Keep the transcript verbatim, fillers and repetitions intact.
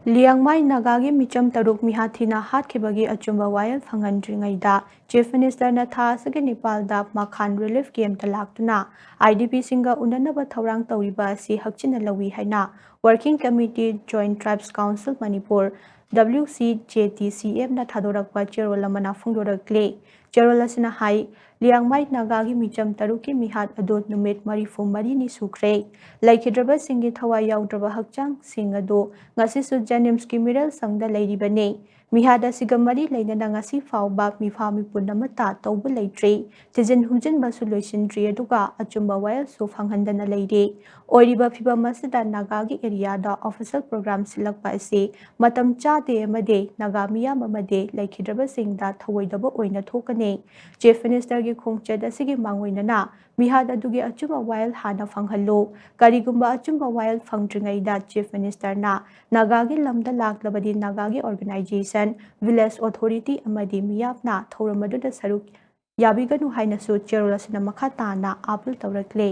ꯂꯤꯌꯥꯡꯃꯥꯏ ꯅꯥꯒꯥꯒꯤ ꯃꯤꯆꯝ ꯇꯔꯨꯛ ꯃꯤꯍꯥꯠ ꯊꯤꯅ ꯍꯥꯠꯈꯤꯕꯒꯤ ꯑꯆꯨꯝꯕ ꯋꯥꯌꯦꯜ ꯐꯪꯍꯟꯗ꯭ꯔꯤꯉꯩꯗ Chief Ministerꯅ ꯊꯥ ꯑꯁꯤꯒꯤ ꯅꯤꯄꯥꯜꯗ ꯃꯈꯥꯟ relief campꯇ ꯂꯥꯛꯇꯨꯅ IDPꯁꯤꯡꯒ ꯎꯅꯅꯕ ꯊꯧꯔꯥꯡ ꯇꯧꯔꯤꯕ ꯑꯁꯤ ꯍꯛꯆꯤꯟꯅ ꯂꯧꯏ ꯍꯥꯏꯅ Working Committee Joint Tribes Council Manipur, WCJTCMꯅ ꯊꯥꯗꯣꯔꯛꯄ ꯆꯦꯔꯣꯜ ꯑꯃꯅ ꯐꯣꯡꯗꯣꯔꯛꯂꯤ꯫ ꯆꯦꯔꯣꯜ ꯑꯁꯤꯅ ꯍꯥꯏ, ꯂꯤꯌꯥꯡꯃꯥꯏ ꯅꯥꯒꯥꯒꯤ ꯃꯤꯆꯝ ꯇꯔꯨꯛꯀꯤ ꯃꯤꯍꯥꯠ ꯑꯗꯨ ꯅꯨꯃꯤꯠ ꯃꯔꯤꯐꯨ ꯃꯔꯤꯅꯤ ꯁꯨꯈ꯭ꯔꯦ꯫ ꯂꯩꯈꯤꯗ꯭ꯔꯕꯁꯤꯡꯒꯤ ꯊꯋꯥꯏ ꯌꯥꯎꯗ꯭ꯔꯕ ꯍꯛꯆꯥꯡꯁꯤꯡ ꯑꯗꯨ ꯉꯁꯤꯁꯨ JNIMSꯀꯤ ꯃꯤꯔꯦꯜ ꯁꯪꯗ ꯂꯩꯔꯤꯕꯅꯤ꯫ ꯃꯤꯍꯥꯠ ꯑꯁꯤꯒ ꯃꯔꯤ ꯂꯩꯅꯅ ꯉꯁꯤ ꯐꯥꯎꯕ ꯃꯤꯐꯥ ꯃꯤꯄꯨꯟ ꯑꯃꯠꯇ ꯇꯧꯕ ꯂꯩꯇ꯭ꯔꯤ꯫ ꯊꯤꯖꯤꯟ ꯍꯨꯝꯖꯤꯟꯕꯁꯨ ꯂꯣꯏꯁꯤꯟꯗ꯭ꯔꯤ, ꯑꯗꯨꯒ ꯑꯆꯨꯝꯕ ꯋꯥꯌꯦꯜꯁꯨ ꯐꯪꯍꯟꯗꯅ ꯂꯩꯔꯤ꯫ ꯑꯣꯏꯔꯤꯕ ꯐꯤꯚꯝ ꯑꯁꯤꯗ ꯅꯥꯒꯥꯒꯤ areaꯗ official program ꯁꯤꯜꯂꯛꯄ ꯑꯁꯤ ꯃꯇꯝ ꯆꯥꯗꯦ ꯑꯃꯗꯤ ꯅꯥꯒꯥ ꯃꯤꯌꯥꯝ ꯑꯃꯗꯤ ꯂꯩꯈꯤꯗ꯭ꯔꯕꯁꯤꯡꯗ ꯊꯧꯑꯣꯏꯗꯕ ꯑꯣꯏꯅ ꯊꯣꯛꯀꯅꯤ꯫ Chief Ministerꯒꯤ ꯈꯣꯡꯆꯠ ꯑꯁꯤꯒꯤ ꯃꯥꯡꯑꯣꯏꯅꯅ ꯃꯤꯍꯥꯠ ꯑꯗꯨꯒꯤ ꯑꯆꯨꯝꯕ ꯋꯥꯌꯦꯜ ꯍꯥꯟꯅ ꯐꯪꯍꯜꯂꯨ꯫ ꯀꯔꯤꯒꯨꯝꯕ ꯑꯆꯨꯝꯕ ꯋꯥꯌꯦꯜ ꯐꯪꯗ꯭ꯔꯤꯉꯩꯗ Chief Ministerꯅ ꯅꯥꯒꯥꯒꯤ ꯂꯝꯗ ꯂꯥꯛꯂꯕꯗꯤ ꯅꯥꯒꯥꯒꯤ organization, village authority ꯑꯃꯗꯤ ꯃꯤꯌꯥꯝꯅ ꯊꯧꯔꯝ ꯑꯗꯨꯗ ꯁꯔꯨꯛ ꯌꯥꯕꯤꯒꯅꯨ ꯍꯥꯏꯅꯁꯨ ꯆꯦꯔꯣꯜ ꯑꯁꯤꯅ ꯃꯈꯥ ꯇꯥꯅ ꯑꯥꯄꯤꯜ ꯇꯧꯔꯛꯂꯤ꯫